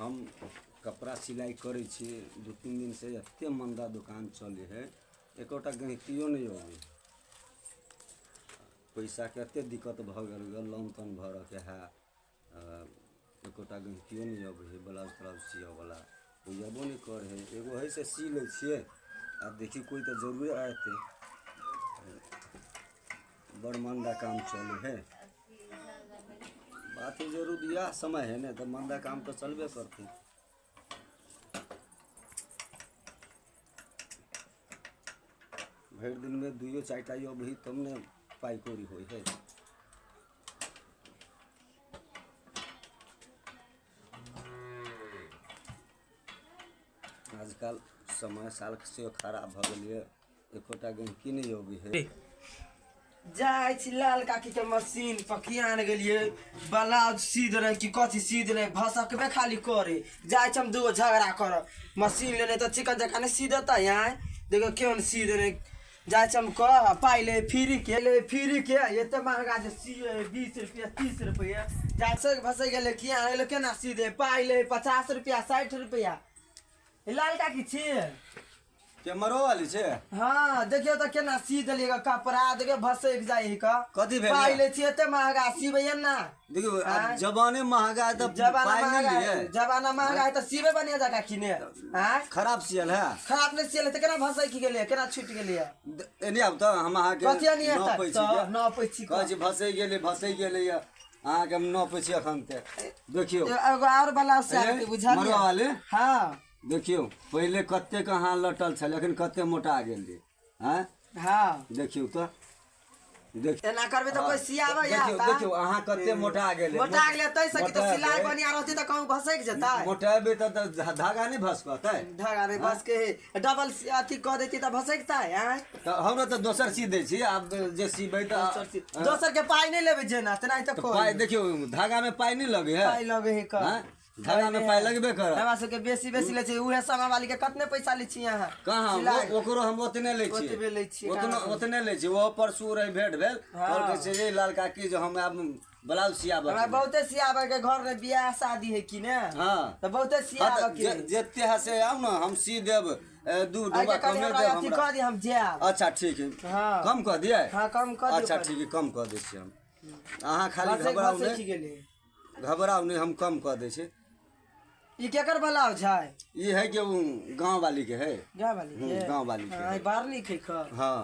हम कपड़ा सिलाइ करै छी। 2-3 दिनसँ एतेक मन्दा दोकान चलै हइ, एकोटा गहिकियो नहि अबै हइ। पैसाके एतेक दिक्कत भऽ गेल गऽ, लोन तोन भरऽके हइ। एकोटा गहिकियो नहि अबै हइ ब्लाउज त्लाउज सियऽवला, कोइ अयबो नहि करै हइ। एगो हइ से सी लै छियै। आब देखी, कोइ तऽ जरूरे अयतै। बड़ मन्दा काम चलै हइ। बात है जरूर इएह समय है ने, तऽ मन्दा काम तऽ चलबे करतै। भरि दिनमे दुइयो चारि टा अबही तब ने पाइ कौड़ी होइ हइ। आजकल समय साल सेहो खराब भऽ गेल यऽ, एकोटा गहिकी नहि अबै हइ। जाइ छी लाल काकी के मशीन पर, कियान गेलियै ब्लाउज सी देने कि कथी सी देने, भसकबे खाली करे। जाइ छी हम दूगो झगड़ा करब। मशीन लेने तऽ चिकन जकाँ नहि सी देतै। आँय देखियौ केहन सी देने। जाइ छी हम कह पाइ ले फ्री के, ले फ्री के। एते महगा जे सिए 20 रुपया 30 रुपया। जाइ छै भसै गेलै, किया गेलै, केना सी दे, पाइ ले 50 रुपया 60 रुपया। लाल काकी छी? के मरो वाली छै? हाँ, देखियौ तऽ केना सी देलियै ग कपड़ा, देखियौ भसैक जाइ है का। कथी भेल? पाइ लै छियै एते महगा, सिबै ना? देखियौ आब। आँय? जमाने महगा है तऽ जमाना पाइ नहि महगा लिए। है, जमाना महगा है तऽ सिबै बढ़िया जकाँ किने आँय? खराब सियल है? खराब नहि सियल है तऽ केना भसैक गेलै, केना छुटि गेलै? एने आब तऽ हम अहाँके कथी एनी हेतै? नपै छी। तऽ नपै छी। कहै छी भसै गेलै, भसै गेलै यऽ। अहाँके हम नपै छी एखन तऽ देखियौ। एगो आओर ब्लाउज सियाके ए, बुझलियै? मरुआ वाली? हाँ। देखियौ, पहिले कतेक अहाँ लटल छल, एखन कते मोटा गेलियै। आँय? हाँ। देखियौ तऽ देख। एना करबै तऽ कोइ सियाबै देखियौ, देखियौ अहाँ कते मोटा गेलै। मोटा गेलै तै सकी तऽ मोटा सिलाइ गेलै। बढ़िया रहतै तऽ कहूँ भसकि जेतै। मोटेबै तऽ धागा नहि भसकतै? धागा नहि भसके हे, डबल अथी कऽ देती तऽ भसकतै। आँय? तऽ हमरा तऽ दोसर सी दै छी। आब जे सीबै तऽ दोसर के पाइ नहि लेबै, जेना तेना तऽ तऽ पाइ देखियौ, धागामे पाइ नहि लगै है। पाइ लगै है कऽ। आँय? धागामे पाइ लगबे करत। हमरा सबके बेसी बेसी लै छै। उहे समा वाली के कतने पैसा लै छी अहाँ? कहाँ? सिलाइ। ओकरो हम ओतने लै छियै। ओतबे लै छियै, ओतनो कहाँ? ओतने लै छियै। ओहो परसू रही भेंट भेल। हाँ। कहलकै से जे लाल काकी जे हम आब ब्लाउज सियाबऽ हमरा बहुते सियाबे के, घर में बियाह शादी है कि ने। हाँ। तऽ बहुते हाँ सियाबे तऽ के। जते है से आउ ने, हम सी देब। दू आइ डुबा के कनि कमे हमरा देब अथी हमरा। कऽ दी, हम जायब। अच्छा ठीक है। हाँ। कम कऽ दियै? हाँ, कम कऽ दियौ अच्छा कनि। ठीक है, कम कऽ दै छियै हम। अहाँ खाली भसै घबराउ भसै नहि। गेलै। घबराउ नहि, हम कम कऽ दै छी। ई केकर ब्लाउज है? ई है कि ओ गाँव वाली के है। गाँव वाली के? गाँव वाली के। हाँ, है। ई बाहर लिखै क? हाँ।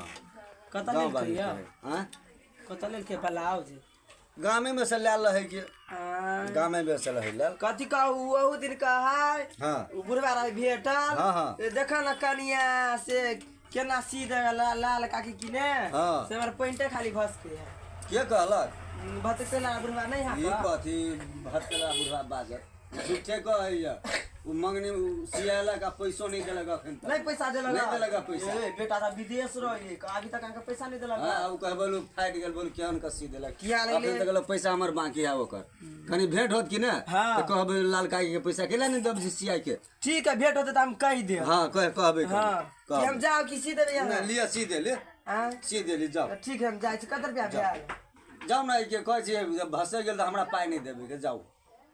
कतऽ गाँव लेलकै वाली के यऽ? है। आँय? कतऽ लेलकै ब्लाउज? गामे में से लायल रहै कि। आँय? गामे में से रहै लायल। कथी कहू, ओहू दिन कहै हाँ। उ बुढ़बा रहै भेटल। हाँ, हाँ। ए, देखऽ न कनिया से केना सी दे लाल काकी कि ने। हाँ। से हमर पैंटे खाली भसके है। के कहलक? भततेला बुढ़बा नहि है? ई कथी भटकेला बुढ़वा बाजत, झूठे कहैया। ओ मंगनी ओ सियालक आ पैसो नहि देलक अखन तक। नहि पैसा देलक? नहि देलक पैसा। ए, बेटा तऽ विदेश रहे, अभी तक अहाँके पैसा नहि देलक? हाँ, ओ कहबै फाटि गेल, बोलू केहन कऽ सी देलक। किया लगलै? अखन तक कहलक पैसा हमर बाकी है ओकर। कनि भेंट होत कि ने। हाँ। तऽ कहबै लाल काकी के पैसा केला नहि देब सियाइ के। ठीक है, भेंट होते तऽ हम कहि देब। हाँ, कह कहबै कनि, हाँ कि हम कहबै। जाउ कि सी देबै अहाँ? नहि, लिअ, सी देली। आँय? सी देली, जाउ। तऽ ठीक है, हम जाइ छी। कते रुपया भेल? जाउ ने, एहिके कहै छियै जब भसै गेल तऽ हमरा पाइ नहि देबै के। जाउ,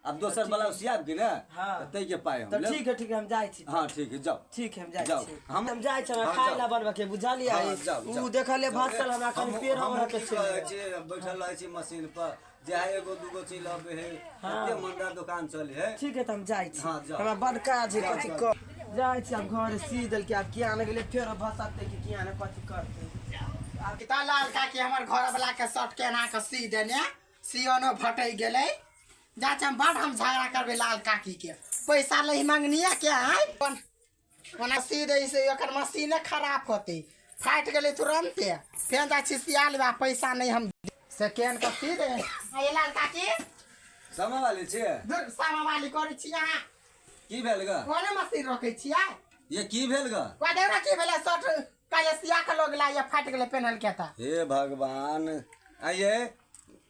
आब दोसर ब्लाउज सियाब कि ने। हाँ। तऽ ताहिके पाइ हम तऽ लेब। ठीक है, ठीक है, हम जाइ छी। हाँ ठीक है, जाउ। ठीक है, हम जाइ जाउ। छी। हम जाइ छी, हमरा हाँ, खाय जाउ। ला बनबऽ के बुझलियै। हाँ, जाउ, उ जाउ। देखलियै भसल, हमरा कनि पेड़ हमहूँ ओढ़ऽ के की छै। कहै छियै, बैठल रहै छी मशीन पर, जे है एगो दूगो चलि अबै है। एते मंदा दोकान चलै है। ठीक है, तऽ हम जाइ छी। हाँ, जाउ। हमरा बड़ काज है। जाउ, कथी जाउ। कर जाइ छी आब घर। सी देलकै, आब किया ने गेलै, फेर भसतै कि किया ने कथी करतै आब। तऽ लाल काकी हमर घर वाला के शर्ट केना के सी देने, सियोनो फटि गेलै। जा हम बड हम झगड़ा करबै लाल काकी के। पैसा लही मंगनिया के आय ओना सी दै से एकर मशीने खराब होतै। फाटि गेलै तुरन्ते। फेर जाइ छी सिया लेबै आ पैसा नहि हम से केहन के सी दे। आये लाल काकी। समा वाली छियै? दूर सामा वाली करै छी अहाँ। की भेल ग? कोने मशीन रखै छियै? ये की भेल ग? कह देब ने की भेलै। शर्ट काल्हि सिया के लऽ गेला, ये फाटि गेलै पेन्हल के तऽ। हे भगवान, आइये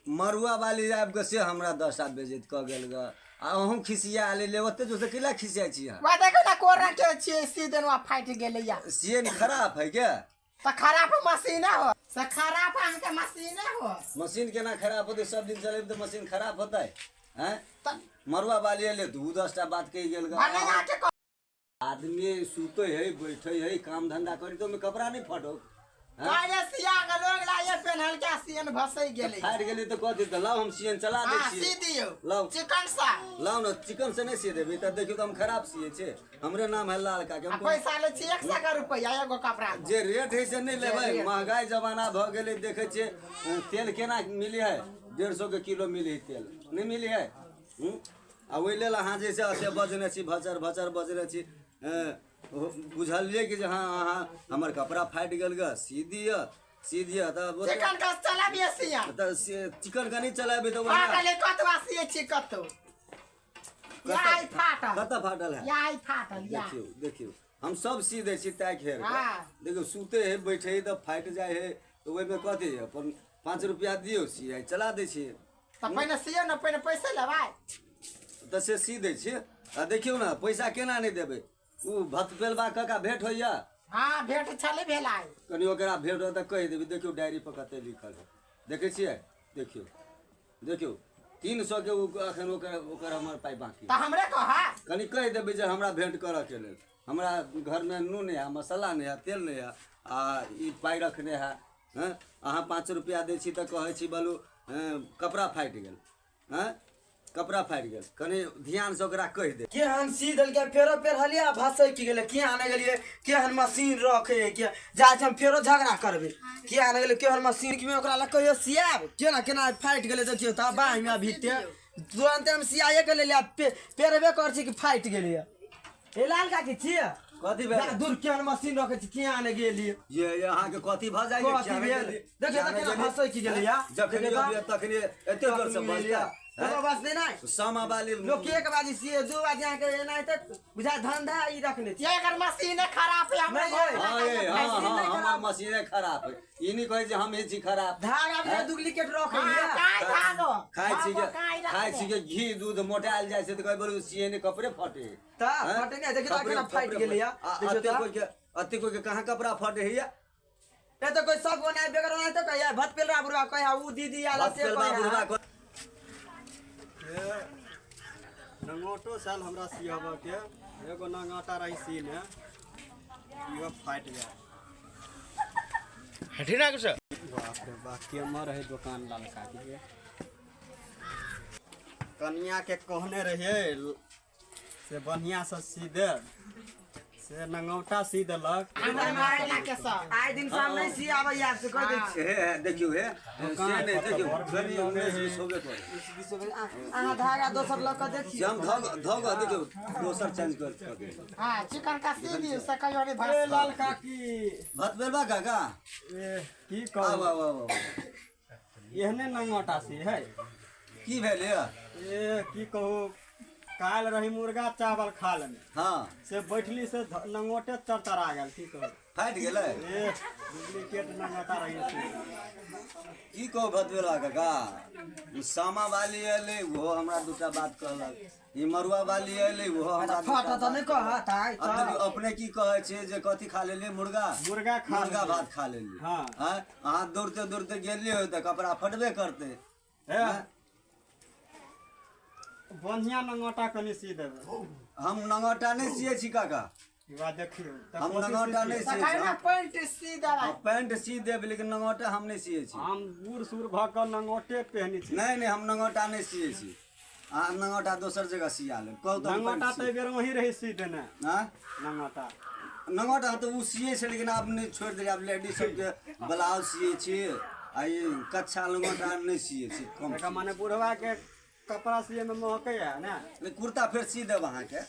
मरुआ वाली आबि कऽ से हमरा दशा बेजैत कऽ गेल ग। आ अहूँ खिसिया ले ओते जोर से केला खिसियाइ छी अहाँ? वएह देखो ने कोरा के छियै सी देनुआ फाटि गेलै या। सियन खराब है के? तऽ खराब मशीने हो से खराब अहाँके मशीने हो। मशीन केना खराब होतै? सब दिन चलेबै तऽ मशीन खराब होतै? हैं तऽ मरुआ बाली एलै तऽ ओ 10 टा बात कहि गेल ग। भने अहाँके आदमी सुते है, बैठे है, काम धंधा करी तऽ ओहिमे कपड़ा नहि फटो। हैं? काल्हि सिया के लोग लाये पेन्हल के सियन भसै गेलै। फाटि गेलै तऽ कथी तऽ लाउ, हम सियन चला दै हाँ, सी छियै। दियौ। लाउ। चिकन सा। लाउ ने, चिकन से नहि सिए देबै तऽ देखियौ तऽ हम खराब सिए छै। हमरे नाम है लाल काके। आ हम पैसा लै छी 100 के रुपैआ एगो कपड़ा के। जे रेट है से नहि लेबै। रेट। महगाई जमाना भऽ गेलै। देखै छियै, तेल केना मिली है? 150 के किलो मिली है तेल, नहि मिली है? आ ओहि लेल अहाँ जे छै से बजने छी, भचर भचर बजने छी। बुझलियै कि जे हँ, अहाँ हमर कपड़ा फाटि गेल ग, सी दिअ, सी दिअ तऽ चिकन के चलाबियै सियन। तऽ से चिकन के नहि चलेबै तऽ ओहिना फाटल है, कतबा सियै छी कतौ या आई फाटल। कतऽ फाटल है? या आई फाटल या। देखियौ, देखियौ, हम सब सी दै छी ताकि हेर कऽ। हाँ। देखियौ, सुते है, बैठे है तऽ फाटि जाइ है तऽ ओहिमे कथी है? अपन 5 रुपया दियौ, सियाइ चला दै छियै। तऽ पहिने सियौ ने, पहिने पैसे लेबै। तऽ से सी दै छियै आ देखियौ ने, पैसा केना नहि देबै? ओ भतपेलबा काका भेंट होइया? हाँ, भेंट छलै भेल आइ। कनि ओकरा भेंट होत तऽ कहि देबै। देखियौ, डायरी पर कते लिखल है, देखै छियै? देखियौ, देखियौ, 300 के ओ एखन ओकर ओकर हमर पाइ बाँकी। तऽ हमरे कह। कनि कहि देबै जे हमरा भेंट करऽके लेल, हमरा घरमे नून नहि है, मसाला नहि है, तेल नहि है आ ई पाइ रखने है। हँ, अहाँ 5 रुपया दै छी तऽ कहै छी बोलू, हँ, कपड़ा फाटि गेल। हँ, कपड़ा फाटि गेल। कनि ध्यानसँ ओकरा कहि दे। केहन सी देलकै, फेरो पेरहलियै आ भसकि गेलै। किया आने गेलियै? केहन मशीन रखे के जाइ छै? हम फेरो झगड़ा करबै। किया आने गेलियै? केहन मशीन कि ओकरा लग कहियो सियाब? केना केना फाटि गेलै देखियौ तऽ बाँहिमे अभी ते तुरन्ते हम सियाए के लेलियै आ पेरबे कर छी कि फाटि गेलै। ए लाल काकी छियै? कथी भेल? दूर, केहन मशीन रखे छी? किया आने गेलियै? ये अहाँके कथी भऽ जाइ? कथी भेल? देखियौ तऽ केना भसकि गेलै या। जखन अबियै तखने एते जोरसँ बजता। बस नहि। सामा बाली। लोक 1 बाजी सिए, 2 बाजी अहाँके एनाहिते बुझाय धंधा ई रखने छी। ये एकर मशीने खराब है हमरे नहीं, घर। हाँ ये, हाँ। मशीन हाँ। नहि हमर खराब। मशीने खराब है, ई नहि कहै जे हम ही छी खराब। धागा भी डुप्लीकेट रखे। हाँ, काय धागो? खाइ छी के धागो काय रखने? खाइ छी के घी दूध मोटायल जाइ छै तऽ कहै बोलू सिए कपड़े फटे। तऽ हैं? फटे नहि, देखियौ तऽ कपड़े केना फाटि कपड़े गेलै या। आ देखियौ अते तऽ। कोइ के, अते कोइ के कहाँ कपड़ा फटे हैया? ए तऽ कोइ सब ओनाहि बेगर ओनाहि तऽ कहिया भत पेलरा बुढ़वा कहिया उ दीदी आला से भतपेलबा कहिया। बुढ़वा ए, नंगोटो साल हमरा सियाबके एगो नंगोटा रही सीने, इहो फाटि गेल। हटी ना कुछ। बाप रे बाप, केम्हर है दुकान लाल काकी के? कनिया के कहने रहियै से बढ़िआँसँ सी दे, से नंगौटा सी देलक। हमरा के सब आइ दिन शाम नहि सियाबै आब से कहि दै छी। हे हे, देखियौ, हे से नहि, देखियौ, कनि 19 20 होबे करे। अहाँ धागा दोसर लऽ कऽ देखियौ। से हम धग धग, देखियौ, दोसर चेंज कर कर देबै। हाँ, चिकन का सी दियौ से कहियो नहीं ए भस। लाल काकी। भतपेलबा काका। ए, की आब कहू? आब आब आब। एहने नंगौटा सी है। की भेल ये? ए, की कहू, काल्हि रही मुर्गा चावल खा लेने। से बैठली से नंगोटे चरचरा गेल, की कहू? फाटि गेलै। ए, डुप्लीकेट नंगोटा रही से। की कहू भतबेला काका, ई सामा वाली एलै, ओहो हमरा दूटा बात कहलक। ई मरुआ वाली एलै, ओहो हमरा दूटा फट तऽ नहि कहत आइ। अब देखियौ, अपने की कहै छियै जे कथी खा लेलियै? मुर्गा। मुर्गा खा मुर्गा लेलियै। भात खा लेलियै। हाँ। आँय, अहाँ दौड़ते दौड़ते गेलियै तऽ कपड़ा फटबे करतै। हे, बढ़िया नंगोटा कनि सी देबै। हम नंगोटा नहि सियै छी काका। ई बात देखियौ तऽ हम कोशिश नंगोटा नहि सियै। सियै तखन छी। ने पैंट सी देबै। हम पैंट सी देब, लेकिन नंगोटा हम नहि सियै छी। हम बूढ़ सूढ़ भऽ कऽ नंगोटे पहिनै छी। नहि नहि, हम नंगोटा नहि सियै छी। अहाँ नंगोटा दोसर जगह सिया लेब। कहू तऽ हम नंगोटा पैंट तऽ एहि बेर वही रही सी देने। आँय? नंगोटा। नंगोटा तऽ ओ सियै छै, लेकिन आब नहि, छोड़ि देलियै। आब लेडीज सबके ब्लाउज सियै छियै आ ई कच्छा लंगोटा नहि सियै छी, कम एकर सियै। माने बुढ़वा के कपड़ा सिए में महकै है ने? छी। कुर्ता फेर सी देब अहाँके।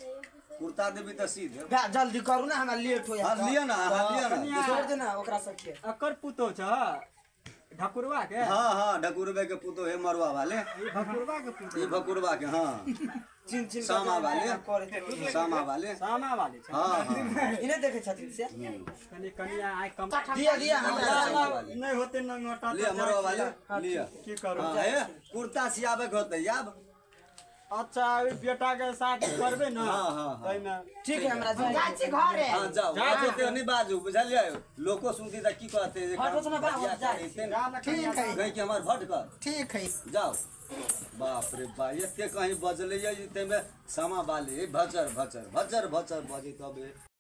कुर्ता देबी तऽ सी देब। बा, जल्दी करू ने, हमरा लेट हो। हाँ, लिअ ने, अहाँ लिअ ने। छोड़ दे ना ओकरा सबके। एकर पुतोह छ ढकुरवा के? हाँ हाँ, ढकुरबे के पुतोह है, मरुआ वाले। ई ढकुरवा के पुतोह? ई भकुरबा के, हाँ। चिन चिन सामा वाले, सामा वाले। सामा वाले छ? हाँ हाँ। ई नहि देखै छथिन से। कनि कनि आइ कम दिया दिया हमरा। सामा वाले। नहि होते नंगोटा लिअ तऽ मरुआ जाइ वाले। छियै। लिअ। की करू? हाँ, हे, कुर्ता सियाबे के होतै आब। अच्छा, अभी बेटा के साथ करबै ने। हाँ, हाँ, हाँ। ताहिमे। ठीक है, हमरा जाय। जाइ छी घरे। हाँ, जाउ। ओते नहि बाजू, बुझलियै? लोको सुनती तऽ की कहते जे हटो से ना, बाबू, भटिया जाइ। करैते ने। ठीक है। गई कि हमर भटकल। ठीक है। जाउ। बाप रे बा, एते कहीं बजलैया, ताहिमे सामा बाली भचर भचर भचर भचर बजैत अबे।